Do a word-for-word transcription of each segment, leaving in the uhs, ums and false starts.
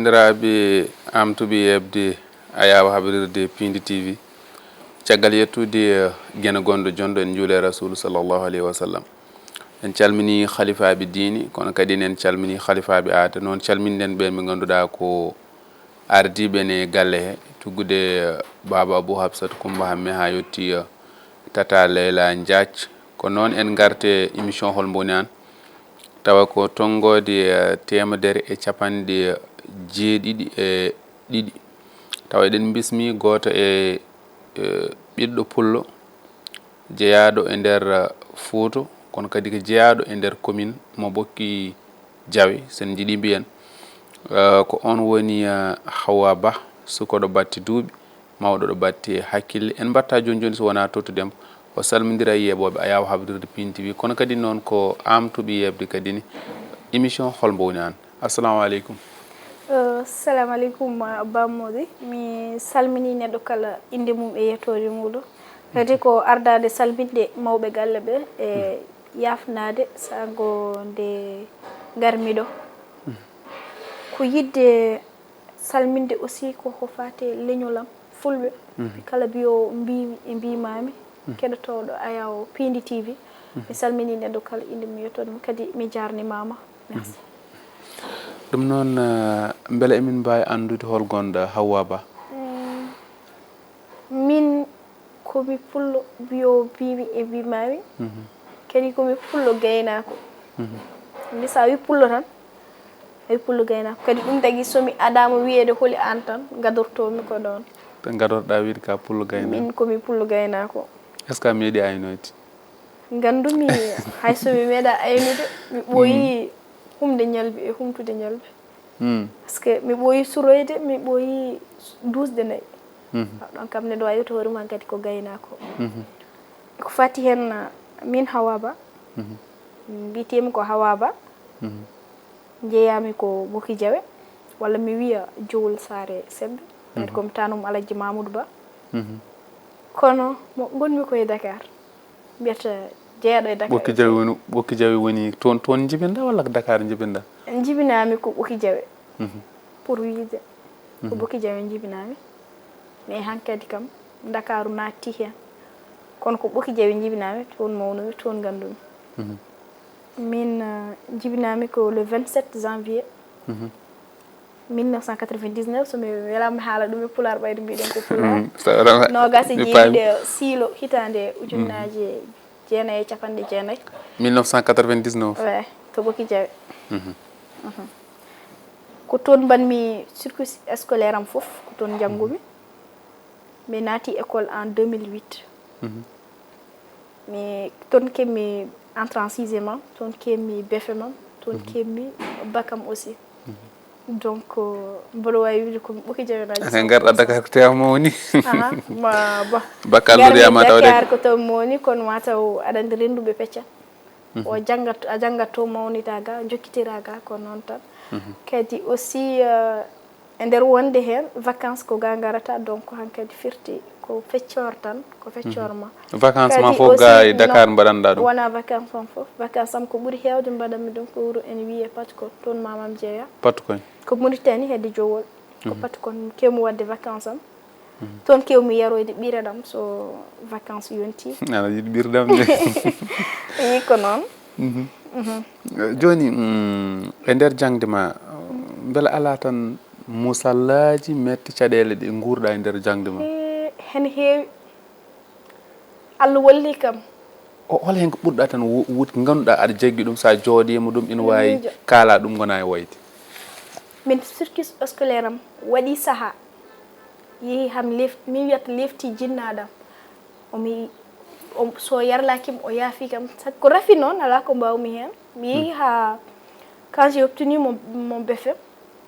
Banndiraaɓe, amtuɓe yeɓde Ayaawo Habrirde Piindi T V, caggal yettude, eh, Geno Gonɗo Jonɗo, en njuule Rasuulu sallallahu alayhi wa sallam. En calminii halifaaɓe diine, kono kadi en calminii halifaaɓe aada. Noon calminɗen ɓe ɓe ngannduɗaa ko ardiiɓe ne galle he, tuggude, eh, Baaba Abuu Hafsat Kummba Hamme haa yettii, eh, Tata Leyla Njaac. Ko noon en ngarti e émission Hol Mbowmi Aan, tawa ko tonngoode, eh, teemedere e capanɗe jeeɗiɗi e ɗiɗi. Tawa eɗen mbismii gooto e, eh, ɓiɗɗo pullo jeyaaɗo e nder, eh, Fuuta, kono kadi ko jeyaaɗo e nder commune mo Ɓokki Jawe, so en njiɗii mbiyen. Eh, ko oon woni, eh, Hawwa Bah, suka ɗo batti duuɓi, mawɗo ɗo batti hakkille. En mbaɗta jooni jooni so wonaa tottude mo, o salmindira e yeeɓooɓe Ayaawo Habrirde Piindi T V, kono kadi noon ko amtuɓe yeeɓde kadi ne émission Hol Mbowmi Aan. Assalamu aleykum. Eh, assalamu aleykum, eh, Ba Mody. Mi salminii neɗɗo kala innde mum e yettoode muuɗum. Kadi ko ardaade salminde mawɓe galle ɓe e yaafnaade sago nde ngarmi ɗo. Ko yiɗde salminde aussi ko ko faati e leñol am, Fulɓe. Kala mbiyo mbiimi e mbiimaami, keɗotooɗo Ayaawo Piindi T V. Mi salminii neɗɗo kala innde mum e yettoode mum, kadi mi jaarnimaama. Merci. Ɗum noon, eh, mbele emin mbaawi anndude hol ngonɗaa Hawwa Bah? Mm, min ko mi pullo mbiyo mbiimi e mbiimaami. Kadi ko mi pullo gaynaako. Ni so a wi pullo tan, a wi pullo gaynaako. Kadi ɗum tagi so mi adaama wiyeede holi aan tan, gadortoomi ko ɗoon. To gadorɗaa wiide ka pullo gaynaako? Min ko mi pullo gaynaako. Est-ce que a meeɗi aynoyde? Nganndumi hay so mi meeɗaa aynude, mi ɓooyi humde ñalbi e humtude ñalbi. Mm. Parce que mi ɓooyi suroyde, mi ɓooyi duusde nayi. Mhm. Ɗon kam neɗɗo wawi yewtude hoore mum hankadi ko gaynaako. Mhm. Ko fati heen, uh, min Hawwa Bah, mhm, mbiyetee-mi ko Hawwa Bah. Mhm. Njeyaami ko Ɓokki Jawe, walla mi wiya Jowol Saare Sembe. Mhm. Ko mi taanum Alhaji Mamoudou Ba. Mhm. Kono mo ngonmi ko e Dakar. Mbiyata jeeɗo e Dakar. Ɓokki Jawe woni, Ɓokki Jawe woni toon, toon njibinɗaa walla ko Dakar njibinɗaa? Njibinaami ko Ɓokki Jawe. Mhm. Pour wiide, ko, mhm, Ɓokki Jawe njibinaami. Mais hankadi kam, Ndakaaru naatti heen. Kono ko Ɓokki Jawe njibinaami, toon mawnumi, toon nganndumi. Mhm. Min, eh, njibinaami ko le vingt-sept janvier. Mhm. Mille neuf cent quatre-vingt-dix-neuf, so mi welaama mi haala ɗum e Pulaar, ɓayde mbiɗen ko Pulaar. Mm, so rama-, noogaas e mi faami. Jeeɗiɗi siilo, hitaande, mhm, ujunnaaje jeenayi e capanɗe jeenayi. Mille neuf cent quatre-vingt-dix-neuf? Ouais, to Ɓokki Jawe. Mhm. Mhm. Ko toon mbaɗmi cursus scolaire am fof, ko toon njanngumi. Mhm. Mi naati école en deux mille huit. Mhm. Mi, toon keɓmi entrée en sixième am, toon keɓmi B E F M am, toon, mhm, keɓmi bac am aussi. Mhm. Donc, euh, mboɗo waawi wiide ko mi Ɓokki Jawe. Aka ngarɗa Dakar ko tewa mawni. Aha, ma, ba. Baccalauréat ma taw de. Dakar ko taw mawni, kono ma taw aɗa anndi rennduɓe pecca. Mhm. O janngat, a janngat to, mawnita ga, jokkitira ga, ko noon tan. Mhm. Kadi aussi, euh, e nder wonde heen, vacances ko ga ngarata, donc hankadi firti ko feccoor tan, ko feccoor ma. Mhm. Vacances ma fof ga e Dakar mbaɗanɗaa ɗum? Wona vacances am fof. Vacances am ko ɓuri heewde mbaɗanmi ɗum ko wuro ene wiyee Patkon, toon maamam jeeya. Patkon. Ko Mauritanie hedde Jowol. Ko, mhm, Patkon keɓmi waɗde vacances am. Mhm. Toon keɓmi yaroyde ɓiire ɗam so vacances yonti. Aɗa yiɗi ɓiire ɗam de. Eyi, ko noon. Mhm. Mhm. Eh, jooni, mm, e nder jaŋde ma, mbela alaa tan musallaaji, mette, caɗeele ɗe nguurɗaa e nder jaŋde ma? Eh, hene heewi. Allah walli kam. O, hol heen ko ɓurɗaa tan wo-, wuude, ngannduɗaa aɗa jaggi ɗum, so a jooɗiima ɗum, ina waawi, miijo, kaalaa ɗum, ngona e wayde? Min, cursus scolaire am waɗi sahaa, yehi ham lef-, min wiyata lefti jinnaaɗo am. O mi, o, so yarlaaki mi, o yaafi kam. Sa-, ko rafi noon, alaa ko mbaawmi heen. Mi yehi, hmm, haa, quand j'ai obtenu mon, mon B E F M,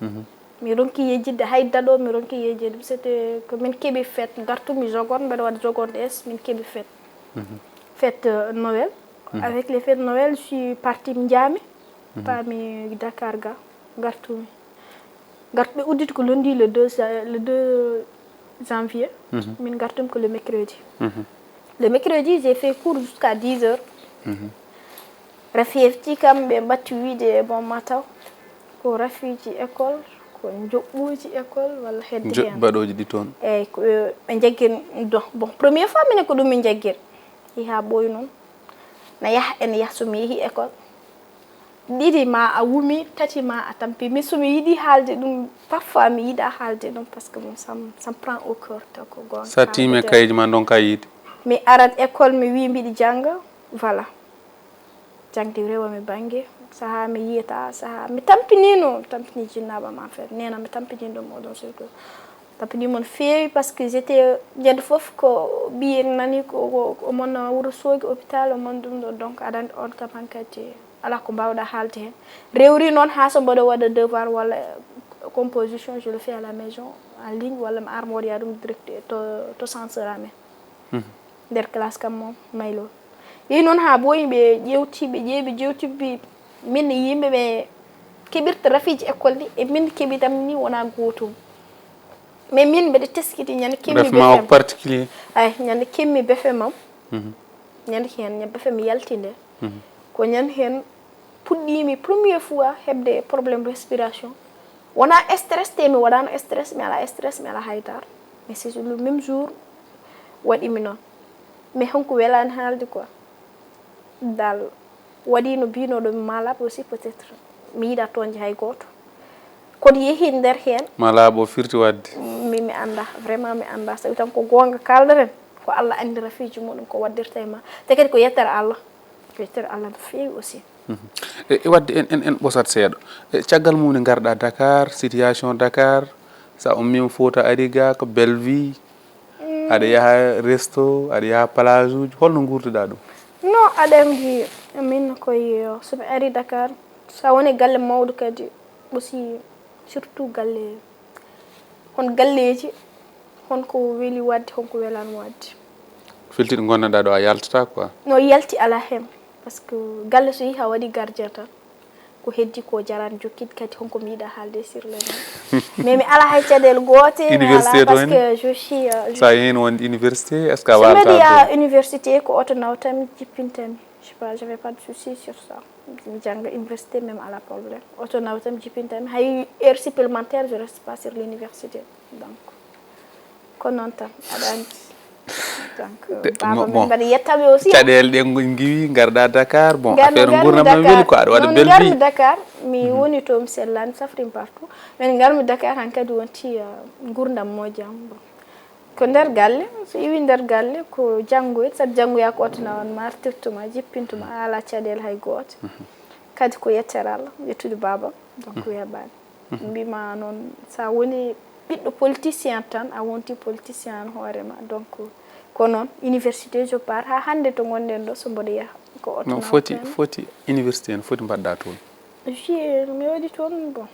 mhm, mi ronki yejjitde hay daɗo, mi ronki yejjitde. C'était que min keɓi fête, ngartumi seconde, mbeɗa waɗa seconde S, min keɓi fête. Mhm. Fête, euh, Noël. Mhm. Avec les fêtes Noël, je suis partie, mi njaami, mhm, paami Dakar ga, ngartumi. Ngartu-, ɓe udditi ko lundi le deux ja-, le deux janvier. Mhm. Min ngartumi ko le mercredi. Mhm. Le mercredi, j'ai fait cours jusqu'à dix heures. Mhm. Rafi hefti kam, ɓe mbatti wiide, bon, ma taw ko rafiiji école, ko Joɓɓuuji école walla hedde joɓɓi heen. Baɗooji ɗi toon. Eyyi, ko ɓe njaggir. Bon, première fois minen ko ɗum min njaggir. Yehi haa ɓooyi noon. Na yaha, ene yaha so mi yehi école. Ɗiɗi ma a wumi, tati ma a tampi. Min so mi yiɗi haalde ɗum, parfois mi yiɗa haalde ɗum parce que bon, ça me, ça me prend au cœur, taw ko goonga. Sa tiimi e kayeeji ma ndonka yiide. Mi arat école, mi wi mbiɗi jannga, voilà. Jaŋde rewa mi bannge, sahaa mi yiyata, sahaa mi tampiniino, mi tampini jinnaaɓe am en fait. Neena mi tampiniino ɗum oɗon surtout. Tampiniimo no feewi parce que j'étais, ñande fof ko ɓiye nani ko, ko, ko omon Wuro Soogi hôpital, omon ɗum ɗo, donc aɗa anndi on kam hankadi alaa ko mbaawɗa haalde heen. Rewri noon haa so mboɗo waɗa devoir walla composition, je le fais à la maison, en ligne, walla mi ar mi waɗoya ɗum direct to, to censeur amen. Nder classe kam moom maylol. Yehi noon haa ɓooyi ɓe ƴeewti, ɓe ƴeewi, ɓe ƴeewti, ɓe mbi min e yimɓe ɓe keɓirta rafiiji école ɗi e min keɓi tan ni wonaa gootum. Mais min mbeɗa teskiti ñande keɓmi Ref ma o BFEM. Particulier. Ay, ñande keɓmi BFEM am. Ñande heen, ñande BFEM mi yalti nde. Ko ñande heen puɗɗiimi première fois heɓde problème respiration. Wonaa stress, te mi waɗaano stress, mi alaa stress, mi alaa haydara. Mais c'est le même jour waɗi mi noon. Mais honko welaani haalde quoi. Dal waɗi no mbinooɗo mi malade aussi peut-être. Mi yiɗa tooñde hay gooto. Kono yehi nder heen. Malade o firti waɗde. Mi, mi annda, vraiment mi annda. Sabi tan ko goonga kaaldaten. Ko Allah anndi rafiiji muɗum ko waddirta e ma. Te kadi ko yettere Allah. Ko yettere Allah no feewi aussi. E, e waɗde en, en, en ɓosat seeɗa. E, caggal mum ne ngarɗa Dakar, situation Dakar, sa ummiima Fouta ari ga ko Bellevue, aɗa yaha resto, aɗa yaha plage uji, holno nguurduɗa ɗum? Non, aɗa anndi min koye, so mi ari Dakar, sa woni galle mawɗo kadi aussi, surtout galle, hon galleeji, hon ko weli waɗde, hon ko welaani waɗde. Filtiɗo ngonnoɗa ɗo a yaltata quoi. No yalti alaa heen, parce que galle so yehi a waɗi gardien tan, ko heddi ko jaraani jokkitde kadi honko mi yiɗa haalde sur le nom. Mais mi alaa hay caɗeele goote, mi alaa, Université ɗo parce en? Que je suis, euh, je Sa yehi wonde université, est-ce que a so mbeɗa waalata yaha toon? Université ko oto nawtam jippintam mi. Je sais pas, j'avais pas de souci sur ça. Mi jannga université, même alaa problème. Oto nawtam jippintam mi. Hay heure supplémentaire, je reste pas sur l'université. Donc, ko noon tan, aɗa anndi. Donc, Te- baaba mo- min bon. Mbaɗa yettaɓe aussi. Caɗeele ɗe ngo- ngiwi, ngarɗa Dakar, bon, Ngarmi, affaire ngarmi nguurndam ma Dakar. Weli quoi, aɗa waɗa Non, Bellevue. Ngarmi Dakar, mi woni to, mi sellaani, safri partout. Mais ngarmi Dakar, hankadi wonti, uh, nguurndam moƴƴam. Bon. Ko nder galle, so iwi nder galle, ko janngoyde, sabu janngoya ko oto nawan ma, artirtuma, jippintuma, a alaa caɗeele hay gooto. Kadi ko yettere Allah, yettude baaba, donc weeɓaani. Mbima noon, sa woni ɓiɗɗo politicien tan, a wonti politicien an hoore ma. Donc, ko noon, université, je pars, haa hannde to ngonɗen ɗo, so mboɗo yaha, ko oto No nawtam. Foti, foti université en, foti mbaɗɗa toon? Juillet, mi waɗi toon, bon,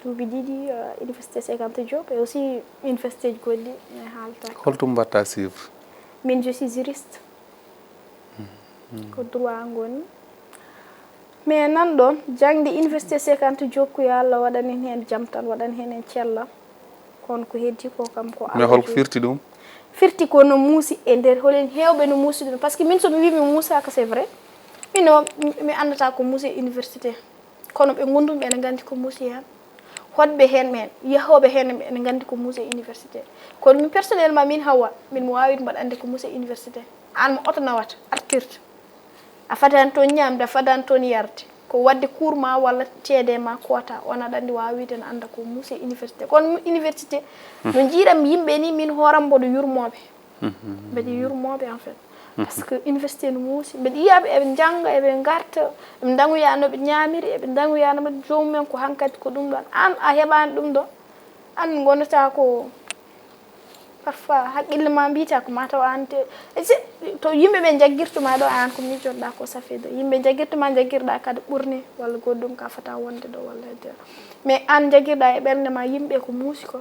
duuɓi ɗiɗi, euh, université Cheikh Anta Diop, et aussi université ji goɗɗi, mi haalta. Holto mbaɗta suivre? Min, je suis juriste. Ko droit ngoni. Mais nan ɗoon, jaŋde université Cheikh Anta Diop ko yo Allah waɗan en heen jam tan, waɗan heen en cellal. Kono ko heddi ko kam ko Mais Allah holko jogii. Firti ɗum? Firti ko no muusi e nder, holen heewɓe no muusi ɗum. Parce que min so mi wii mi muusaaka, c'est vrai. Min o, mi, mi anndataa ko muusi e université. Kono ɓe ngonndumi ɓe ene nganndi ko muusi heen. Hoɗɓe heen ɓeen, yahooɓe heen ɓe ene nganndi ko muusi e université. Kono min personnellement, min Hawa, min mi waawi mbaɗ annde ko muusi e université. Aan mo oto nawata, artirta. A fadaani toon ñaamde, a fadaani toon yarde. Ko waɗde cours ma walla ceede ma koota, on aɗa anndi waawa wiide ne annda ko muusi e université. Kono université, no njiiɗam yimɓe ni, min hooram mboɗo yurmooɓe. Mbeɗa yurmooɓe en fait. Parce que université no muusi. Mbeɗa yiya ɓe eɓe njannga, eɓe ngarta, eɓe ndaŋoya no ɓe ñaamiri, eɓe ndaŋoya no ɓe joomum en ko hankadi ko ɗum ɗoon. Aan a heɓaani ɗum ɗoon. Aan ngonata ko parfois haqqille ma mbiyata ko mataw aan te, e si, to yimɓe ɓe njaggirtuma ɗo aan ko miijotoɗa ko safida. Yimɓe njaggirtuma njaggirɗa kadi ɓurni walla goɗɗum ka fota wonde ɗo walla hedde. Mais aan njaggirɗa e ɓernde ma yimɓe ko muusi ko.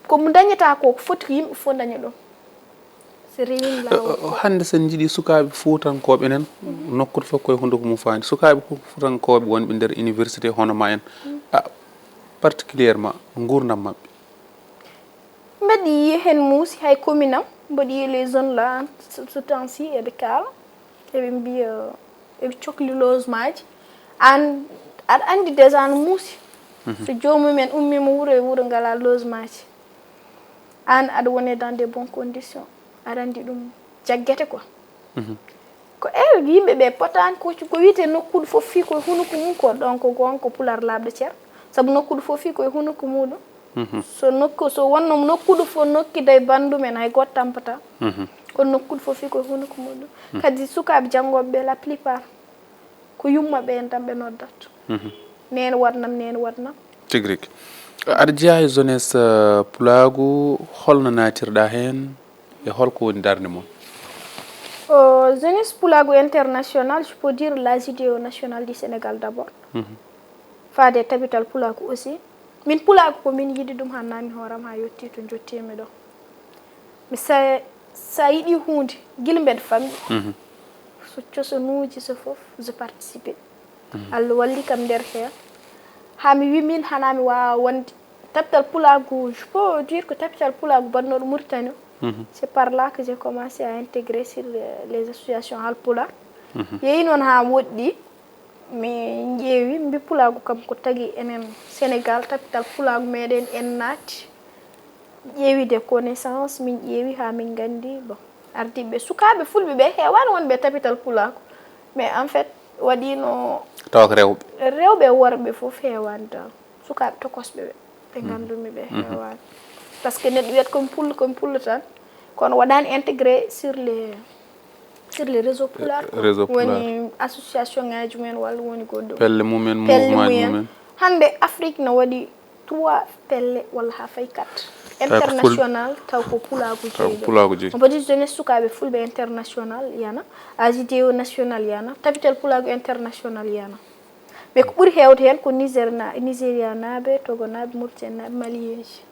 Ko mo dañata ko, ko foti ko yimɓe fof daña ɗum. So rewii laawol. O- o- Hannde so en njiɗi sukaaɓe fuutankooɓe enen, nokkude fof koye hunnduko mum faandi. Sukaaɓe fof fuutankooɓe wonɓe nder université hono ma en. Ah, particulièrement nguurndam maɓɓe. Mbeɗa yiya heen muusi hay commune am, mbeɗa yiya les zones là, ce ce temps-ci eɓe kaala, eɓe mbiya, eɓe cokli logement ji. Aan aɗa anndi déjà no muusi. So joomum en ummiima wuro e wuro ngalaa logements ji, aan aɗa wone dans des bonnes conditions, aɗa anndi ɗum jaggete quoi. Ko heure yimɓe ɓe potaani ko, ko wiyetee nokkuuɗo fof fii koye hunuko mum ko, donc goonga ko pulaar laaɓɗo cer, sabu nokkuuɗo fof fii koye hunuko muuɗum. So nokku, so wonno nokkuuɗo fof nokkiday banndum en, hay gooto tampataa. Kono nokkuuɗo fof fii koye hunuko muuɗum. Kadi sukaaɓe janngooɓe ɓe, la plupart, ko yumma ɓe en tan ɓe noddat. Neen waɗnam, neen waɗnam. Tigi rigi. Aɗa jeyaa e jeunesse, eh, pulaagu, holno naatirɗaa heen e holko woni darnde mon? O, jeunesse pulaagu international, je peux dire la J D O nationale du Sénégal d'abord. Faade e tabital pulaagu aussi. Min pulaagu ko min yiɗi ɗum haa naami hooram haa yettii to njottiimi ɗo. Mi sa, sa yiɗi huunde, gila mbeɗa famɗi. So cosanuuji so fof, je participe. Allah walli kam nder heen. Haa mi wi min hana mi waawa wonde tabital pulaagu, je peux dire que tabital pulaagu bannooɗo Mauritanie. C'est par là que j'ai commencé à intégrer sur les, les associations Haalpulaar. Yehi noon haa woɗɗi, min ƴeewi, mbi pulaagu kam ko tagi enen Sénégal, tabital pulaagu meɗen en naati. Ƴeewi des connaissances, min ƴeewi haa min nganndi, bon, ardiiɓe sukaaɓe fulɓe ɓe heewaani wonɓe e tabital pulaagu. Mais en fait, waɗiino tawa ko rewɓe. Rewɓe e worɓe fof heewaani dal. Sukaaɓe tokosɓe ɓe, ɓe nganndumi ɓe heewaani. Parce que neɗɗo wiyata komi pullo, komi pullo tan, kono waɗaani intégré sur les, sur les réseaux pulaar quoi. Réseau pulaar. Woni association ngaji mumen walla woni goɗɗo. Pelle mumen, pelle mouvement mumen. Hannde Afrique no waɗi trois pelle walla haa fay quatre. Tawi ko pul- international, taw ko pulaagu, tawi ko jeyi ɗo. Pulaagu jeyi. On peut dire jeunesse sukaaɓe fulɓe international yana, A J D O national yana, tabital pulaagu international yana. Mais ko ɓuri heewde heen ko Niger na, Nigérianaaɓe, Togonaaɓe, Mauritanienaaɓe, Malienji.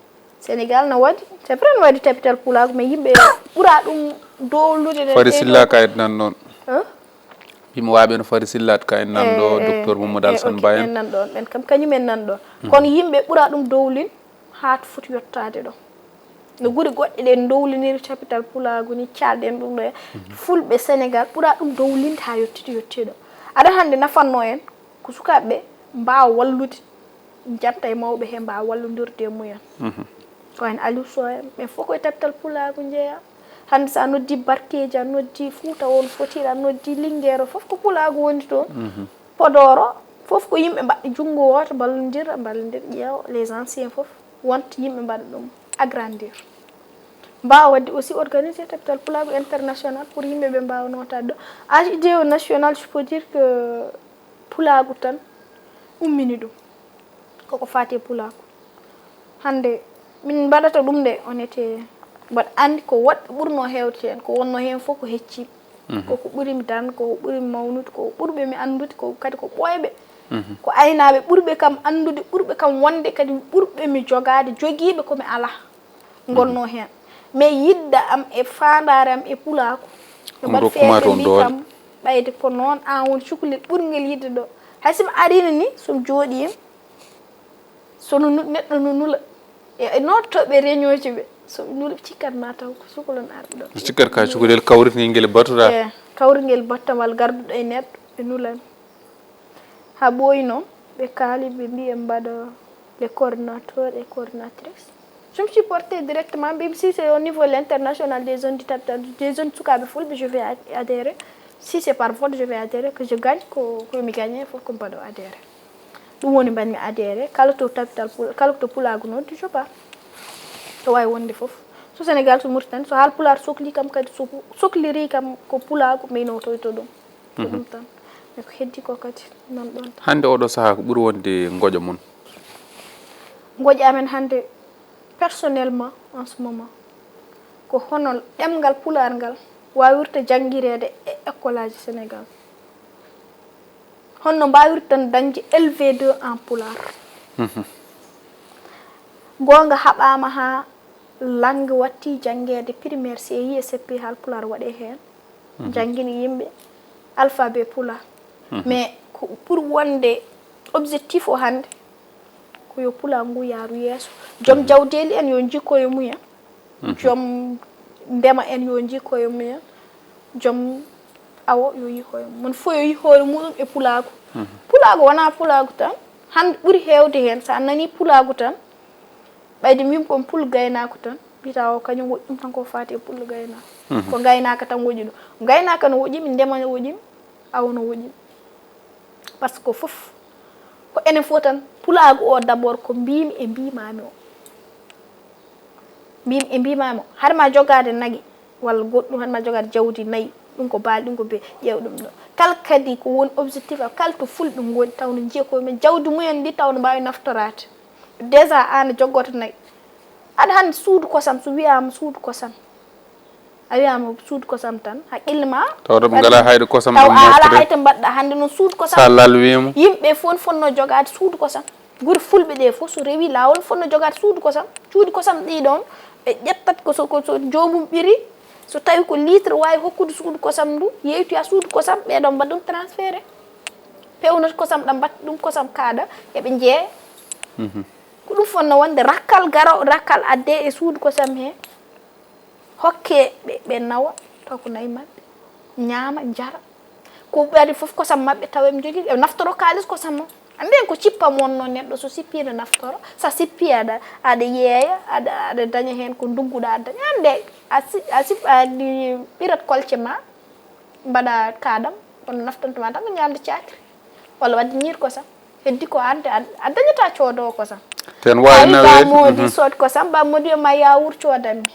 Sénégal no waɗi, c'est vrai no waɗi tabital pulaagu, mais yimɓe ɓura ɗum dowlude ɗen. Fari Silla ka en nan ɗoon. Hein? Yimɓe waaɓe no Fari Sillaat ka en nan ɗo, eh, eh, docteur Mamadou eh, Alassane ok, Ba en. En nan ɗoon, ɓen kam kañum en nan ɗoon. Kono yimɓe ɓura ɗum dowlin haa to foti yottaade ɗo. No guri goɗɗe ɗe dowliniri tabital pulaagu ni, calɗen ɗum ɗo. Fulɓe Sénégal ɓura ɗum dowlinde haa yettii to yettii ɗo. Aɗa hannde nafanno en ko sukaaɓe ɓe mbaawa wallude, njatta e mawɓe he mbaawa wallondirde e mumen. Ko en Aliou Sow en, ɓen fof koye tabital pulaagu njeyaa. Hannde so a noddi Barkeeji, a noddi Fuuta won fotiri, a noddi Lingeer, fof ko pulaagu woni toon. Podoro, fof ko yimɓe mbaɗa junngo wooto, mballondira, mballondira, ƴeewa les anciens fof, wonta yimɓe mbaɗa ɗum agrandir. Mbaawa waɗde aussi organiser tabital pulaagu international pour yimɓe ɓe mbaawa nootaade ɗo. A J D O national, je peux dire que pulaagu tan ummini ɗum. Koko faati e pulaagu. Hannde min mbaɗata ɗum nde, on était, mbaɗa anndi ko woɗɓe ɓurnoo heewde heen, ko wonnoo heen fof ko hecciiɓe. Koko ɓuri mi darnde, koko ɓuri mi mawnude, ko ɓurɓe mi anndude, ko kadi ko ɓooyɓe. Ko aynaaɓe ɓurɓe kam anndude, ɓurɓe kam wonde, kadi ɓurɓe mi jogaade, jogiiɓe ko mi alaa. Ngonnoo heen. Mais yidde am e faandaare am e pulaagu, no mbaɗa feere mbi kam, ɓayde ko noon aan woni cukalel ɓurngel yidde ɗo. Hay so mi ariino ni, so mi jooɗiima, so no nu-, neɗɗo no nula. E, e nootooɓe réunion ji ɓe, so ɓe nula, ɓe cikkat ma taw ko cukalel arɗo ɗo. Ɓe cikkat ka cukalel kawritngel ngel batuɗaa. Eh, kawringel battam walla garduɗo e neɗɗo, ɓe nulan. Haa ɓooyi noon, ɓe kaali, ɓe mbi en mbaɗa les coordinateurs et coordinatrices. Je me suis portée directement, mbi si c'est au niveau de l'international des jeunes du Tabital, des jeunes sukaaɓe fulɓe, je vais ad-, adhérer. Si c'est par vote, je vais adhérer, que je gagne, ko, ko mi gagné fof ko mbaɗo adhérer. Ɗum woni mbaɗmi adhérer, kala to tabital pul-, kala to pulaagu noon, je pars. To waawi wonde fof. So Sénégal, so Mauritanie, so Haalpulaar sokli kam kadi, so sokliri kam ko pulaagu, mi notoyto ɗum. Ko ɗum tan. Mais ko heddi ko kadi nan ɗoon tan. Hannde oɗo sahaa ko ɓuri wonde ngoƴa mon? Ngoƴa amen hannde, personnellement, en ce moment, ko hono ɗemngal pulaar ngal waawirta janngireede e école aji Sénégal. Honno mbaawirten dañde L V deux en pulaar? Goonga haɓaama haa langue watti janngeede primaire, C I, e C P, Haalpulaar waɗee heen. Janngini yimɓe alphabet pulaar. Mais ko ɓuri wonde objectif o hannde, ko yo pulaar ngu yaaru yeeso. Joom jawdeeli en yo njikkoyo mumen. Joom ndema en yo njikkoyo mumen. Joom awo yo yihoyo mum. Mon fof yo yihoore muɗum e pulaagu. Pulaagu wonaa pulaagu tan. Hannde ɓuri heewde heen, so a nanii pulaagu tan, ɓayde mbiymi ko pul gaynaaku tan, mbiyata o kañum woƴƴi ɗum tan ko faati e pul gaynaaku. Ko ngaynaaka tan woƴƴi ɗum. Ngaynaaka no woƴƴi mi, ndema no woƴƴi mi, awo no woƴƴi mi. Par ce que fof ko enen fof tan, pulaagu o d'abord ko mbiymi e mbiimaami o. Mbiymi e mbiimaami o, haɗa ma jogaade nagi walla goɗɗum, haɗa ma jogaade jawdi nayi, ɗum ko baali, ɗum ko be, ƴeew ɗum ɗo. Kala kadi ko woni objectif am, kala to fulɓe ngoni, taw no njiya koye men, jawdi mumen ndi taw no mbaawi naftoraade. Déjà aan a joggoto nayi. Aɗa hannde suudu kosam, so wiyaama suudu kosam, a wiyaama suudu kosam tan, haqqille ma tawata ɓe ngalaa hayɗo kosam taw ɗam a alaa moftude. Hay to mbaɗɗa hannde noon suudu kosam. Sa lalwiima. Yimɓe fof no fotnoo jogaade suudu kosam. Gure fulɓe ɗe fof so rewi laawol fotnoo jogaade suudu kosam. Cuuɗi kosam ɗi ɗoon, ɓe ƴettat ko so, ko so joomum ɓiri, so tawi ko litre waawi hokkude suudu kosam ndu, yeeytoya suudu kosam, ɓe ɗoon mbaɗa ɗum transféré. Pewnata kosam ɗam, mbaɗta ɗum kosam kaaɗa, eɓe njeeya. Ko ɗum fotnoo wonde rakkal garo, rakkal adde e suudu kosam he. Hokke ɓe, ɓe nawa, taw ko nayi maɓɓe. Ñaama, njara. Ko ɓe waɗi fof kosam maɓɓe, tawa eɓe njogii, eɓe naftoro kaalis kosam o. Anndi en ko cippam wonnoo neɗɗo, so sippii ene naftoro. So a sippii aɗa, aɗa yeeya, aɗa, aɗa daña heen ko ndugguɗaa aɗa daña. Hannde a si-, a sip-, a di-, ɓirat kolce ma, mbaɗa kaaɗam, kono naftantuma tan ko ñaamde caakri. Walla waɗde ñiir kosam. Heddi ko aan te a, a dañataa coodoowo kosam. Ten waawi naweede. Ba moodi sood kosam, ba moodi yo ma yaawur coodanmi.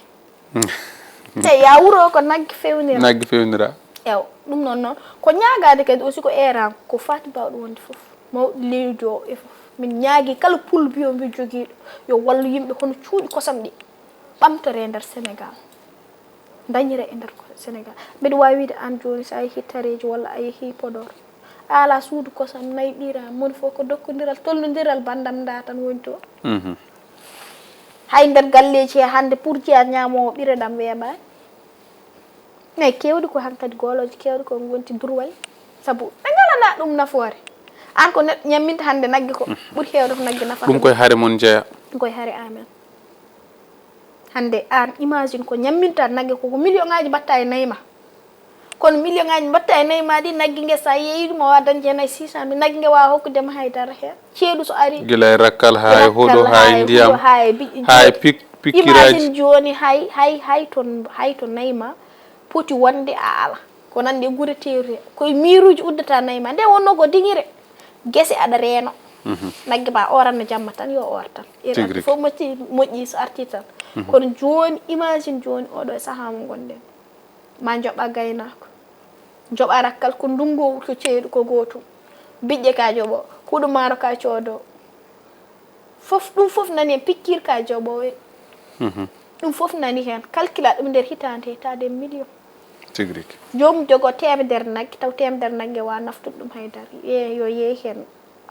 Te yaawur o ko nagge fewnira. Nagge fewnira. Ew, ɗum noon noon. Ko ñaagaade kadi aussi ko eeraan, ko faati baawɗo wonde fof. Mawɗo leydi o e fof. Min ñaagi kala pul mbiyo mbi jogiiɗo, yo wallu yimɓe hono cuuɗi kosam ɗi. Ɓamtore e nder Senegaal. Dañire e nder ko-, Senegaal. Mbeɗa waawi wiide aan jooni so a yehii Tareeji walla a yehii Podor. A alaa suudu kosam nayi ɓiraa, moni fof ko dokkondiral, tolnondiral banndam ndaa tan woni toon. Hay nder galleeji he hannde pour jiyaa ñaamoowo ɓireɗam weeɓaani. Mais keewɗi ko hankadi goolooji keewɗi ko ngonti durway. Sabu ɓe ngalanaa ɗum nafoore. Aan ko neɗɗo ñamminta hannde nagge ko ɓuri heewde ko nagge nafa. Ɗum koye hare mon jeya. Ɗum koye hare amen. Hannde aan imagine ko ñamminta nagge ko, ko million ŋaaji mbaɗta e nayi ma. Kono million ŋaaji mbaɗta e nayi ma ɗi, nagge nge so a yeeyi ɗum a waawa dañde heen hay six cent mille. Nagge nge waawa hokkude ma hay dara heen. Ceeɗu so ari. Gila e rakkal haa e huɗo, haa e ndiyam, haa e pik-, pikkiraaji. Imagine jooni hay, hay, hay to, hay to nayi ma poti wonde a ala. Ko nande e gure teeru he. Koye miiruuji uddata nayi ma. Nde wonnoo ko diŋire. Gese aɗa reeno. Nagge ma ooranno jamma tan, yo oor tan. Tigi rigi. Fof moƴƴi, moƴƴi so arti tan. Kono jooni, imagine jooni oɗo e sahaa mo ngonɗen. Ma njoɓa gaynaako. Njoɓa rakkal ko ndungu ko ceeɗu ko gootum. Biƴƴe ka joɓo, huɗo maaro ka coodo. Fof, ɗum fof nani en, pikiir ka joɓo e. Ɗum fof nani heen. Calcula ɗum nder hitaande, hitaande million. Tigi rigi. Joomum jogo teemedere nagge, taw teemedere nagge wa naftude ɗum hay dara. Ye-, yo yeey heen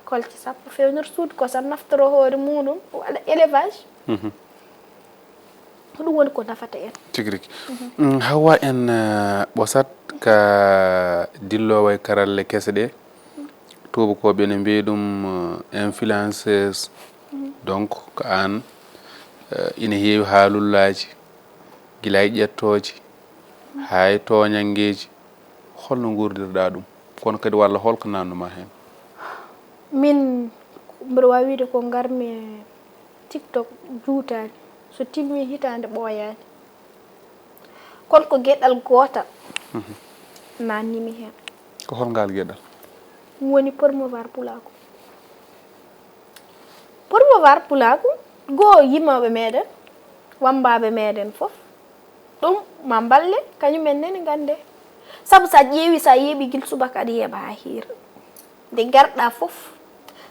kolce sappo fewnir suudu kosam naftoro hoore muɗum, waɗa élevage. Ko ɗum woni ko nafata en. Tigi rigi. Mm, Hawwa en, eh, ɓosat ka dilloowa e karalle kese ɗe. Tuubakooɓe ene mbiya ɗum, eh, influenceurs. Donc, ko aan, eh, ina heewi haalullaaji, gila e ƴettooje, haa e tooñanngeeji. Holno nguurdirɗaa ɗum? Kono kadi walla holko nannumaa heen? Min, mbiɗa waawi wiyde ko ngarmi e TikTok juutaani. So timmii hitaande ɓooyaani. Kono ko geɗal gootal naannimi heen. Ko hol ngal geɗal? Ɗum woni promouvoir pulaagu. Promouvoir pulaagu, goo yimooɓe meɗen, wammbaaɓe meɗen fof, ɗum ma mballe, kañum en nene nganndee. Sabu so a ƴeewi, so a yeeɓi gila subaka aɗa yeeɓa haa hiira. Nde ngarɗa fof,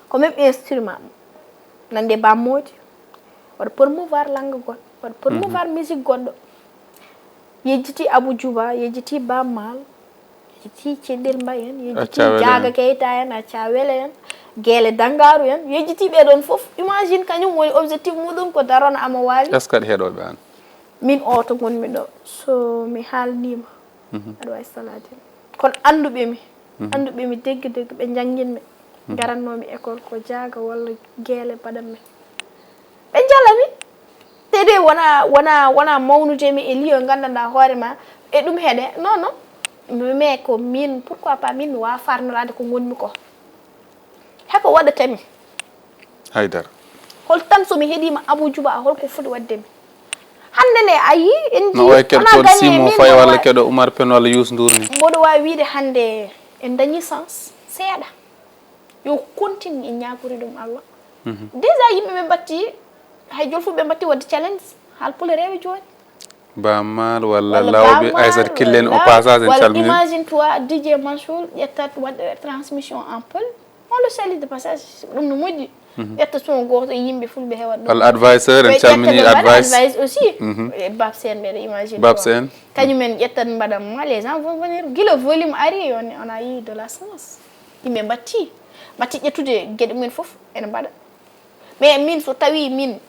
ko même instrument. Nande bammoodi, waɗa promouvoir langue goɗɗo, waɗa promouvoir musique goɗɗo. Yejjiti Abou Djouba, yejjiti Baaba Maal, yejjiti Ceddel Mbaye en, yejjiti Jaaga Keita en, Acca Wele en, Geele Dangaaru en, yejjiti ɓe ɗon fof. Imagine kañum woni objectif muɗum ko darona Ama Waly. Est-ce que aɗa heɗoɓe aan? Min o to ngonmi ɗo, so mi haalniima, aɗa waawi salaade. Kono annduɓe mi, annduɓe mi degge degge, ɓe njannginmi. Garannoomi école ko Jaaga walla Geele mbaɗanmi. Ɓe njalami. Te de wona, wona, wona mawnude mi e liyo nganndanɗaa hoore ma, e ɗum heɗe. Non, non. Mais ko min, pourquoi pas min mi waawa farnoraade ko ngonmi ko. Heko waɗata mi. Haydara. Hol tan so mi heɗiima Abou Djouba, holko foti waɗde mi? Hannde nde a yii en No oya keɗo toon Simon Faye walla keɗo Oumar Pène walla Youssou Ndour ni. Mboɗo waawi wiide hannde en dañi sens seeɗa. Yo continue en ñaagori ɗum Allah. Déjà yimɓe ɓe mbatti, hay jolfuɓe mbatti waɗde challenge, haalpulereeɓe jooni. Bamal walla lawɓe Aissata Killen au passage en calmini. Imagine toi, D J Mansour ƴettat waɗde transmission en pël. On le salue de passage, ɗum no moƴƴi. Ƴetta son gooto e yimɓe fulɓe heewat ɗum. Walla advisor en calmini advice. Advice aussi. E Babs en mbeɗa imagine. Babs en. Kañum en ƴettat mbaɗa ma, les gens vont venir. Gila volume ari, on, on a eu de la chance. Yimɓe mbatti. Mbatti ƴettude geɗe mumen fof ene mbaɗa. Mais min so tawi min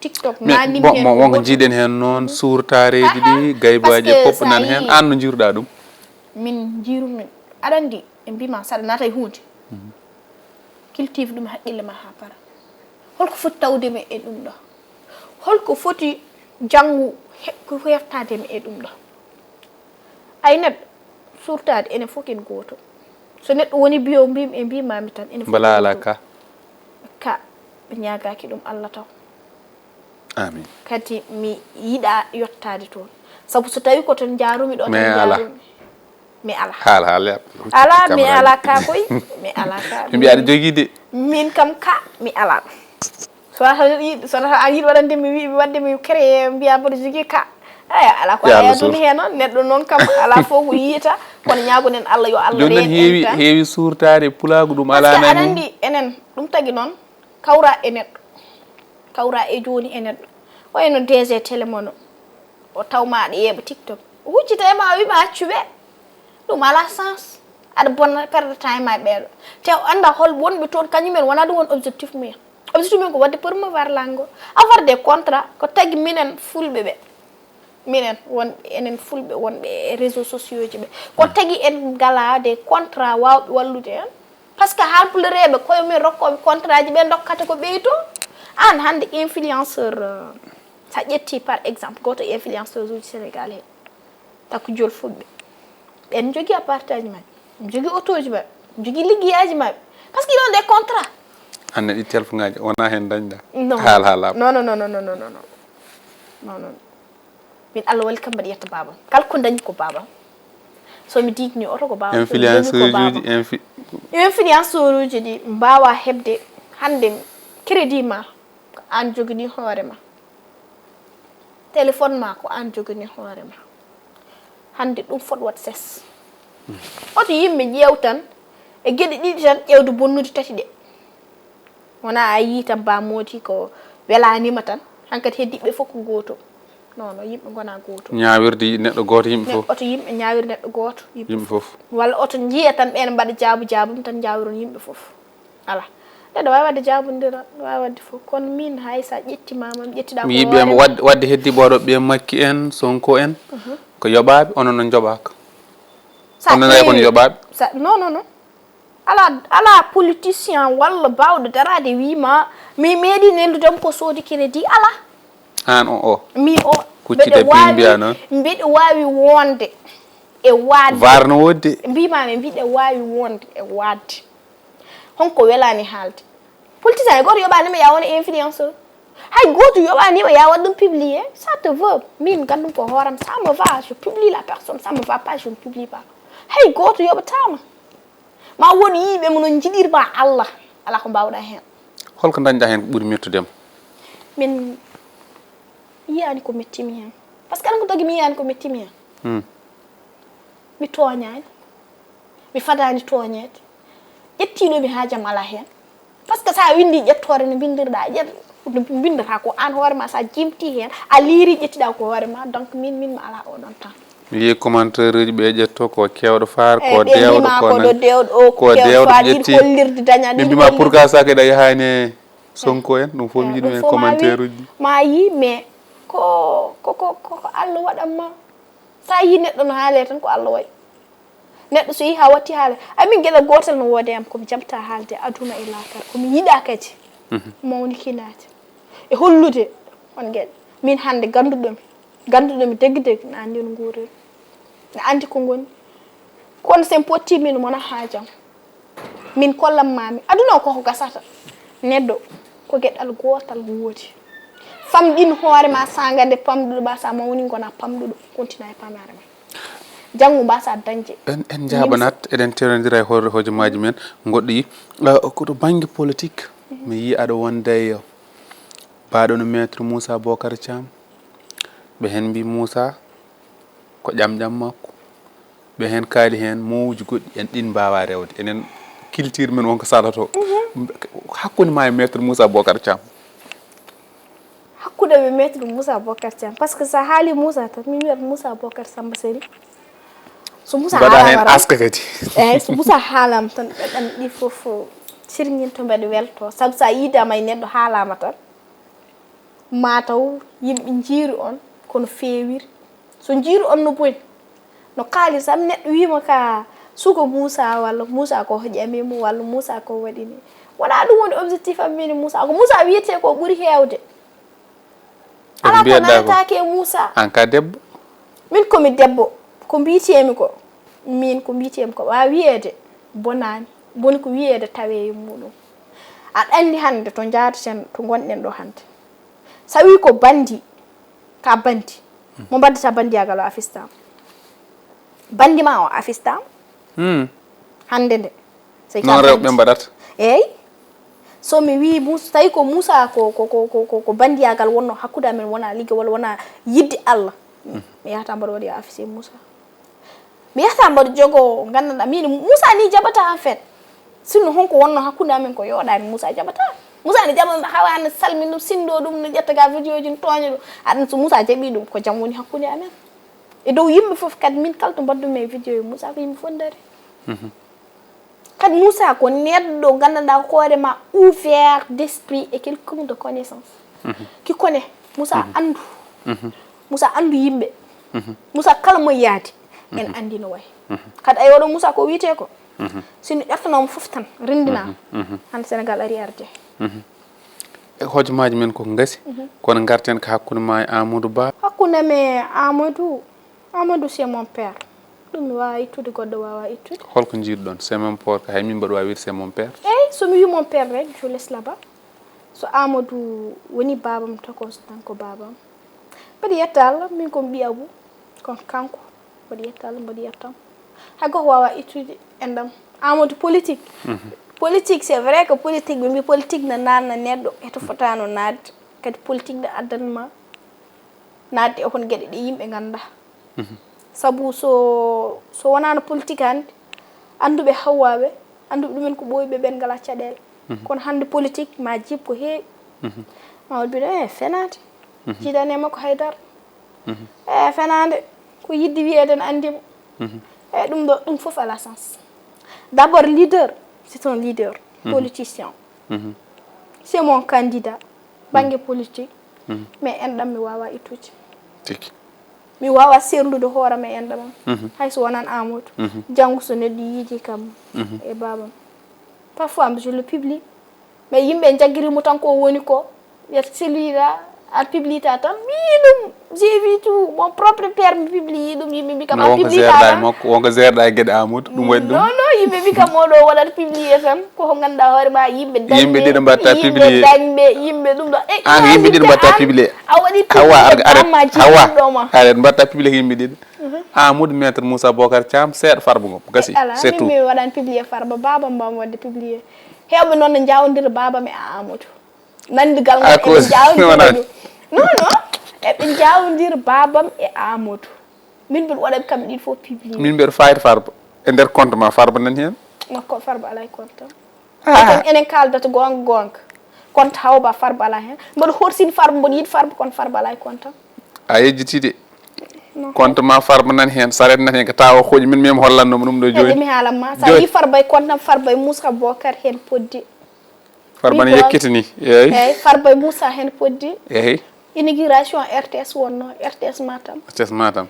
TikTok mais bon, wonko jiiɗen heen noon, suurtaareeji ɗi, gaybaaji e fof nan heen. Aan no njiiruɗaa ɗum? Min njiirumi, aɗa anndi, ɓe mbima saɗa naata e huunde, cultive ɗum haqqille ma haa para. Holko foti tawde mi e ɗum ɗo? Holko foti janngu he- ko heftaade mi e ɗum ɗo? Ay neɗɗo, suurtaade enen fof ken gooto. So neɗɗo woni biyo mbimi e mbimami tan enen fof. Mbala ala ka. Ka ɓe ñaagaki ɗum Allah taw. Amin. Kadi mi yiɗa yottaade toon. Sabu so tawi ko toon njaarumi ɗo tan njaarumi. Mi ala. Haal haal ya. Ala mi ala ka koy. Mi ala ka. Mi mbiya aɗa jogii de. Min kam ka mi ala. So wata yiɗ so wata an yiɗ waɗande mi wi waɗde mi créé mbiya mboɗo jogii ka. Eyi ala ko aya ɗum heen noon neɗɗo noon kam ala fof ko yiyata kono ñaagoɗen Allah yo Allah. Jooni noon heewi heewi suurtaade pulaagu ɗum ala. Aɗa anndi enen ɗum tagi noon kawra e neɗɗo kawra e jooni e neɗɗo wayno D G télé mono o tawma aɗa yeeɓa TikTok o huccita e ma o wima accu ɓe ɗum ala sens aɗa bonna perdre temps e ma e ɓeeɗo te o annda hol wonɓe toon kañumen wona ɗum won objectif mumen. Kono surtout min ko waɗde promouvoir langue o avoir des contrat ko tagi minen fulɓe ɓe minen wonɓe enen fulɓe wonɓe e réseau sociaux ji ɓe ko tagi en ngala des contrat wawɓe wallude en par ce que haalpulereɓe koye mumen rokkoɓe contrat ji ɓe dokkata ko ɓeyto an hande influenceur sa ƴetti par exemple goto influenceur uji sénégal he takko jol fulɓe ɓen jogui appartement ji maɓɓe jogui auto ji maɓɓe jogui liggeyaji maɓɓe par ce que ils ont des contrat an neɗɗo itti telfoŋaji wona hen dañɗa non haal haala non non non non non non non non min allah wali kam mbaɗa yetta babam kala ko dañi ko babam somi diidni oto ko babam influenceur uji infi influenceur uji ɗi mbawa hebde hande crédit ma ko an jogini hoore ma téléphone ma ko an jogini hoore ma hande ɗum fot wat ses oto yimɓe ƴeew tan e geɗe ɗiɗi tan ƴeewde bonnude tati ɗe wona a yii tan ba moodi ko welanima tan hankadi heddiɓe fof ko goto non non yimɓe gona goto ñawirde neɗɗo goto yimɓe fof oto yimɓe ñawir neɗɗo goto yimɓe fof walla oto jiiya tan ɓen mbaɗa jaabu jaabum tan jawiron yimɓe fof ala neɗɗo wawi wadde jabodira wawi wadde fof kono min hay sa ƴettima mam ƴettiɗa mi yiɓe wadde heddi ɓoɗo ɓe makki en sonko en ko yoɓaɓe onon no joɓaka onon ay kon yoɓaɓe non non non ala ala politicien walla bawɗo darade wima mi meeɗi neldudem ko soodi crédit ala an o o min o kuccita pi mbiya noon mbeɗa wawi wonde e waade var no wodde mbimami mbiɗa wawi wonde e waade honko welani haalde politicien e goto yoɓanima ya wona influenceur hay goto yoɓanima ya waɗ ɗum publié ça te veut min gandum ko hooram ça me va je publie la personne ça me va pas je ne publie pas hay goto yoɓatama ma won yiɓe mo no jiɗirma allah ala ko mbawɗa hen holko dañɗa hen ko ɓuuri mettudema min yiyani ko mettimi hen par ce que aɗa ko dogui mi yiyani ko mettimi hen mi tooñaani mi fadaani tooñeede ƴettiiɗo mi haajam alaa heen par ce que so a winndii ƴettoore no mbinndirɗaa ƴet no mbinndata ko aan hoore ma so a jimtii heen a liirii ƴettiɗaa ko hoore ma donc min min mi alaa oɗon temps mi yii commentaire uji ɓe ƴetto ko kewɗo faar ko dewɗo ko dewɗo ko dewɗo ƴetti hollirde dañani ɓe mbima pourquoi ça kadi a yahaani e sonko en ɗum fof mi yiɗi ɗum e commentaire uji ma yii mais ko ko ko ko allah waɗanma Sa yii neɗɗo no haale tan ko Allah wayi. Neɗɗo so yii haa watti haale, ay min geɗal gootal no woodi e am ko mi jaɓta haalde e aduna e laakara, ko mi yiɗa kadi mawnikinaade e hollude on geɗe. Min hannde gannduɗo mi, gannduɗo mi deggi deggi no anndi no nguuriri, no anndi ko ngoni. Kono so en pottii min wona haajam. Min kollan ma mi aduna o koko gasata Neɗɗo ko geɗal gootal woodi. Famɗin hoore ma, saanga nde pamɗuɗo, mbasa mawni ngona pamɗuɗo, kontina e pamaare ma. Janngo mbasa dañde. En, en njaaɓanaat, eɗen tewnondira e hoore hojomaaji men goɗɗi. Eh, ko to bannge politique, mi yii aɗa wonda e baaɗo no Maître Moussa Bocar Thiam. Ɓe heen mbi Moussa ko ƴamƴam makko. Ɓe heen kaali heen mooji goɗɗi en ɗin mbaawa rewde. Enen culture men wonko salotoo. Hakkunde ma e Maître Moussa Bocar Thiam. Hakkunde mi Maître Moussa Bocar Thiam. Parce que sa haali Moussa tan, mi wiyat Moussa Bocar Samba Seri. So Moussa mbaɗa haalama heen tan, aska kadi. Eyyi, so Moussa haalama tan, ɓeɗam ɗi fof sirñinto, mbeɗa welto. Sabu sa yiidama e neɗɗo haalama tan, mataw yimɓe njiiri on kono feewiri. So njiiri on no boni, no kaali tan, neɗɗo wiima ka suka Moussa, walla Moussa ko hoƴami mo, walla Moussa ko waɗi ni. Wona ɗum woni objectif am min e Moussa. Ko Moussa wiyete ko ɓuri heewde. Ko alaa ko mbiyeɗa ko nataake e Moussa. An ka debbo. Min komi debbo. Ko mbiyetemi ko. Min ko mbiyetemi ko. Ɓa wiyeede bonaani. Boni ko wiyeede tawe e muɗum. Aɗa anndi hannde to njaadaten, to ngonɗen ɗo hannde. Sa wi ko bandi, ka bandi. Mo mbaddata bandiyagal o afistam. Bandi ma o afistam. Hmm. Hannde nde. So noon rewɓe mbaɗata. Eyyi. So mi wii Moussa, tawi ko Moussa ko, ko, ko, ko, ko, ko bandiyagal wonno hakkunde amen, wona ligge walla wona yidde Allah. Mi yahata mboɗo waɗi affiché Moussa. Mi yahata mboɗo jogo, nganndanɗaa, min Moussa ni jaɓata en fait. Sinno honko wonno hakkunde amen ko yooɗaani, Moussa jaɓata. Moussa ne jaɓa hawa ne salmin ɗum, sinndo ɗum, ne ƴetta ga vidéo ji, ne tooña ɗum. Aɗa so Moussa jaɓi ɗum, ko jam woni hakkunde amen. E dow yimɓe fof kadi, min kala to mbaɗdumi e vidéo e Moussa ko yimɓe fof ndaari. Kadi Moussa ko neɗɗo nganndanɗaa hoore ma ouvert d'esprit et quelqu'un de connaissance. Qui connaît Moussa anndu. Moussa anndu yimɓe. Moussa kala mo yaadi en anndi no wayi. Kadi ay oɗo Moussa ko wiyetee ko. Sinno ƴettanooma fof tan renndina. Hannde Sénégal ari arde. E hojomaaji men ko ngasi, kono ngarten ko hakkunde ma e Amadou Ba. Hakkunde am e Amadou, Amadou c'est mon père. Ɗum mi waawaa ittude, goɗɗo waawaa ittude. Holko njiiɗuɗon? C'est mon père, ko hay min mbaɗa waawi wiide c'est mon père. Eyyi, so mi wii mon père rek, je laisse là-bas. So Amadou woni baabam, tokos tan ko baabam. Mbaɗi yetta Allah, min ko mi ɓiy Abou, kono kanko, mbaɗi yetta Allah, mbaɗi yettam. Hay goto waawaa ittude enɗam. Amadou politique. Politique, c'est vrai que politique, ɓe mbi politique na naatna neɗɗo e to fotaano naatde. Kadi politique na addan ma naatde e hon geɗe ɗe yimɓe nganndaa. Sabu so, so wonaano politique hannde, annduɓe hawwaaɓe, annduɓe ɗumen ko ɓooyi ɓe ɓen ngalaa caɗeele. Kono hannde politique ma jiib ko heewi. Ma waɗ mbiɗo, eh, fenaande. Jiidaani e makko haydara. Eh, fenaande, ko yiɗde wiyeede ne anndi mo. Eh, ɗum ɗo, ɗum fof alaa sens. D'abord, leader, c'est un leader, politicien. C'est mon candidat, bannge politique, mais enɗam mi waawaa ittude. Tigi. Mi waawaa seerndude hoore am e enɗam am. Hay so wonan Amadou. Janngo so neɗɗo yiidi kam e baabam. Parfois, je le publie. Mais yimɓe jaggiri mo tan ko woni ko. Wiyata celui-là, a publie ta tan. Mi yii ɗum, j'ai vu tout. Mon propre père mi publie ɗum, yimɓe mbi kam a publie ta tan. Wonko seerɗa e geɗe Amadou, ɗum waɗi ɗum. Non, non, yimɓe mbi kam oɗo waɗata publie tan. Ko ko ngannduɗaa hoore ma, yimɓe dañɓe, yimɓe ɗiɗo mbatta publie. Yimɓe dañɓe, yimɓe ɗum ɗo. Eh, ah, yimɓe ɗiɗo mbatta publie. A waɗi publie, Hawa, arga, arga, ma jiɗɗo ma. Arga, mbatta publie ko yimɓe ɗiɗo. Amadou, Maître Moussa Bocar Thiam, seeɗa Farba Ngom. Gasi, c'est tout. Ala, min mi waɗan publie Farba, baabam mbawmi waɗde publie. Heewɓe noon ne njaawondira baabam e Amadou. Nanndigal ngal eɓe njaawondira ɗum. Non, non. Eɓe njaawondira baabam e Amadou. Min mbiɗo waɗa kamɓe ɗiɗo fof publie. Min mbiɗo fayde Farba e nder compte ma, Farba nani heen? Makko Farba alaa e compte am. Ah. Enen, enen kaaldata goonga goonga. Compte Hawa Ba Farba alaa heen. Mboɗo horsini Farba, mboɗo yiɗi Farba, kono Farba alaa e compte am. A yejjiti de. Non. Compte ma Farba nani heen, saret nani heen, ko tawa hooƴi min, min mi hollanno mo ɗum ɗo jooni. Kadi mi haalan ma. Sa yi Farba e compte am, Farba e Moussa Bocar heen poddi. Farba ne yekkitini. Eyyi. Eyyi, Farba e Moussa heen poddi. Eyyi. Inauguration R T S wonno, R T S Matam. R T S Matam.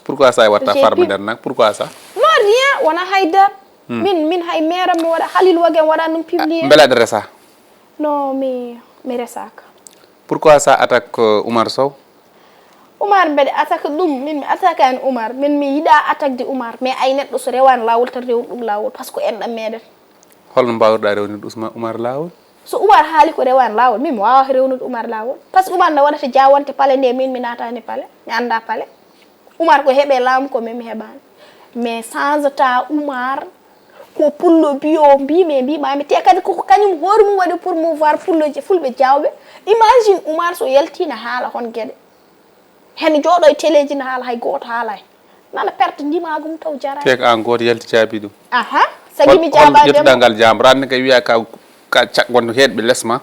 Pourquoi ça e watta Farba nder nak? Pourquoi ça? Non, rien, wona haydara. Min, min hay maire mi waɗa, Khalil Wagen waɗa ɗum publier. Mbela aɗa resa? Non, mi, mi resaka. Pourquoi ça attaque, euh, Oumar Sow? Oumar mbeɗa attaque ɗum, min mi attaque ani Oumar, min mi yiɗa attaque de Oumar, mais ay neɗɗo so rewani lawol tan rewnu ɗum lawol, parce que enɗam meɗen. Holno mbawruɗa rewnirde Ousma-, Oumar lawol? So Umar haali ko rewaani laawol, min mi waawaa rewnude Umar laawol. Par ce que Umar nde waɗata jaawante pale nde, min mi naataani pale, mi anndaa pale. Umar ko heɓe laamu ko min mi heɓaani. Mais change ta Umar ko pullo biyo mbiimi e mbiimaami. Te kadi koko kañum hoore mum waɗi promouvoir pullo je fulɓe jaawɓe. Imagine Umar so yaltiino haala hon geɗe. Heno jooɗo e teleeji ne haala hay gooto haalay. Nana perte ndimaagu mum taw jaraani. Te ko aan gooto yalti jaabi ɗum. Aha. Sagi mi jaabaade yettuɗaa ngal jaam. Ranne kay wiya ka ka cak wonto heedɓe les ma.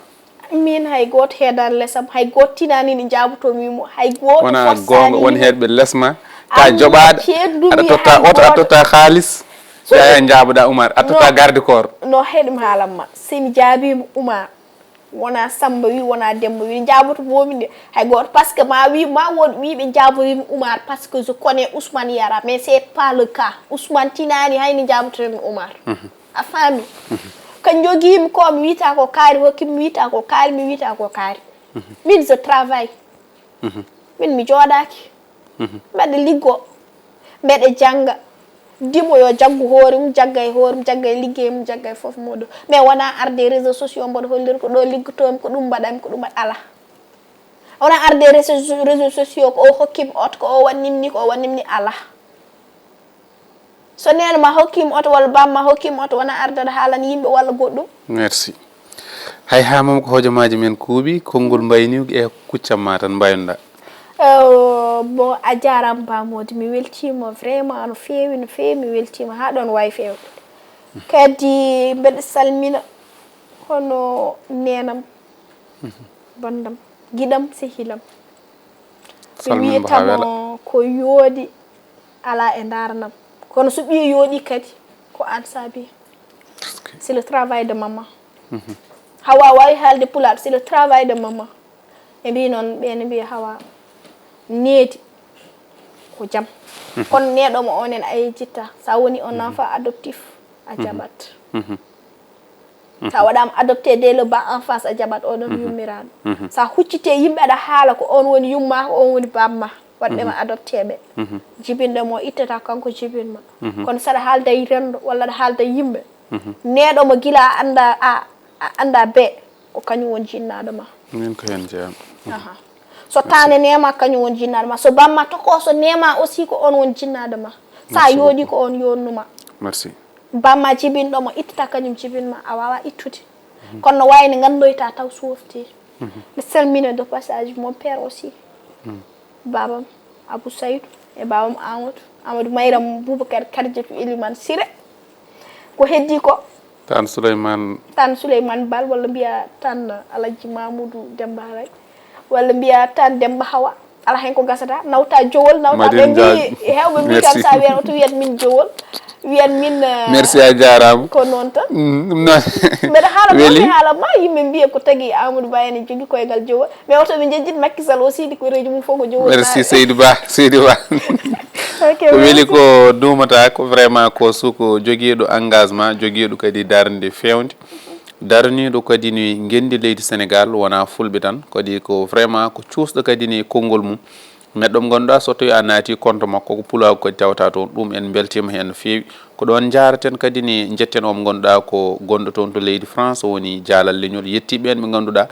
Min hay gooto heedaani lesam, hay gooto tinaani ni jaaboto mi mo, hay gooto wona goonga won heedɓe les ma. Ka joɓaaɗo aɗa totta oto aɗa totta xaalis. Yaya jaaboɗaa Umar aɗa totta garde corps. No heɗum haalamma. Simi jaabiima Umar. Wona Samba wi wona Demba wi jaaboto bomi nde hay gooto par ce que ma wi ma won wiɓe jaaboyimi Umar par ce que je connais Ousmane Yara mais c'est pas le cas. Ousmane tinani hayni jaabotoyimi Umar. A faami? Kan jogiimi ko mi wiyta ko kaari hokki mi wiyta ko kaari mi wiyta ko kaari. Min je travail. Min mi jooɗaaki. Mbeɗa liggo, mbeɗa jannga. Dimo yo jaggu hoore mum, jagga e hoore mum, jagga e liggey mum, jagga e fof muɗum. Mais wona arde réseau sociaux mboɗo hollira ko ɗo liggotoomi, ko ɗum mbaɗami, ko ɗum mbaɗ ala. Wona arde réseau réseau sociaux ko o hokkimi oto, ko o wannimni, ko o wannimni ala. So neene ma hokkima oto walla bamma hokkima oto wona arde aɗa haalana yimɓe walla goɗɗum. Merci. Hay ha mom ko hojomaaji men kuuɓi konngol mbayniw e kuccam ma tan mbaynoɗa. Bon a jarama bamodi mi weltima vraiment no feewi no feewi mi weltima ha ɗon wawi fewde. Kadi mbeɗa salmina hono nenam bandam giɗam sehilam. Mi wiyatamo ko yooɗi ala e ndaranam kono so ɓiye yooɗi kadi ko an saabi. C'est le travail de maman. Hawa wawi haalde pulaar c'est le travail de maman. Ɓe mbi noon ɓe ne mbiya hawa needi ko jam. Kono neɗɗo mo onen a yejjitta sa woni un enfant adoptif a jaɓat. Sa waɗama adopté dès le bas en face a jaɓat oɗon yummiraɗo. Sa huccite yimɓe aɗa haala ko on woni yumma ko on woni bamma. Waɗɓe ma adopté ɓe. Jibinɗo mo ittata kanko jibinma. Kono saɗa haalda e rendo walla aɗa haalda e yimɓe. Neɗɗo mo gila a anda a anda be ko kañum woni jinnaɗo ma. Min ko hen jeeyam. So tane nema kañum woni jinnaɗo ma so bamma toko so nema aussi ko on woni jinnaɗo ma. Sa yooɗi ko on yonnuma. Merci. Bamma jibinɗo mo ittata kañum jibinma a wawa ittude. Kono no wawi ne gandoyta taw softi. Mi salmina de passage mon père aussi. Babam Abou Saydou e babam Amadou Amadou Mayram Boubacar Kadijatou Elimane Siré. Ko heddi ko tan Souleymane tan Souleymane Bal walla mbiya tan Aladji Mamoudou Demba Haray walla mbiya tan Demba Hawa. Ala hen ko gasata nawta jowol nawta ɓe mbi hewɓe mbi kam sa wiyat oto wiyat min jowol. Wiyat min merci a jarama ko noon tan. Ɗum noon mbeɗa haala ɗum mi haala ma yimɓe mbiya ko tagi Amadou Ba ene jogui koyngal jowol. Mais oto ɓe jejjit makkisal aussi ɗi ko reji mum fof ko jowol. Merci Seydou Ba Seydou Ba. Ko weli ko duumata ko vraiment ko suko jogiiɗo engagement jogiiɗo kadi darde fewde. Daraniiɗo kadi ni ngenndi leydi Sénégal wonaa fulɓe tan kadi ko vraiment ko cuusɗo kadi ni konngol mum. Neɗɗo mo ngannduɗaa so tawii a naati compte makko ko pulaagu kadi tawata toon ɗum en mbeltiima heen no feewi. Ko ɗoon njaaraten kadi ni njetten o mo ngannduɗaa ko gonɗo toon to leydi France woni jaalal leñol yettii ɓeen ɓe ngannduɗaa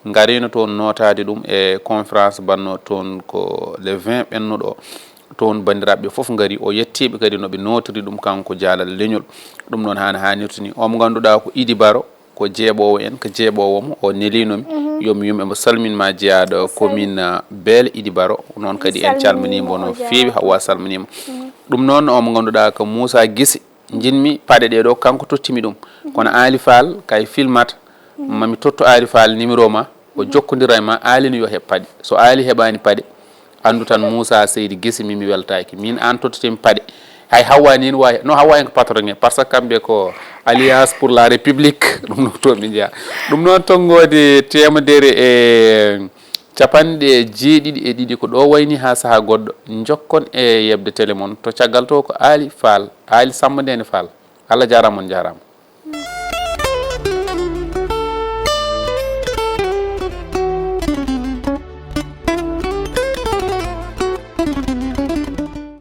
ngariino toon nootaade ɗum e conférence mbanno toon ko le vingt ɓennuɗo. Toon banndiraaɓe fof ngari o yettiiɓe kadi no ɓe nootiri ɗum kanko jaalal leñol. Ɗum noon haana haanirta ni o mo ngannduɗaa ko Idi Baro ko jeeɓoowo en ko jeeɓoowo mo o neliino mi. Yo mi yum emo salmin ma jeyaaɗo commune Beel Idi Baro noon kadi en calminii mbo no feewi Hawwa salminiima. Ɗum noon o mo ngannduɗaa ko Moussa Gise. Njinmi paɗe ɗe ɗo kanko tottimi ɗum kono Aali Faal kay filmata mami totto Aali Faal numéro ma o jokkondira e ma Aali no yo heɓ paɗe so Aali heɓani paɗe anndu tan Moussa Seydi Gesi min mi weltaki min an tottetemi paɗe hay Hawwa ni no wawi no Hawwa en ko patron e par ce que kamɓe ko alliance pour la république ɗum no toon ɓe jeeya ɗum noon tonngode temedere e Capanɗe jeeɗiɗi e ɗiɗi ko ɗo wayni haa sahaa goɗɗo. Njokkon e yeɓde tele mon. To caggal to ko Aali Faal, Aali Sammba Ndeene Faal. Allah jaaraama, on njaaraama.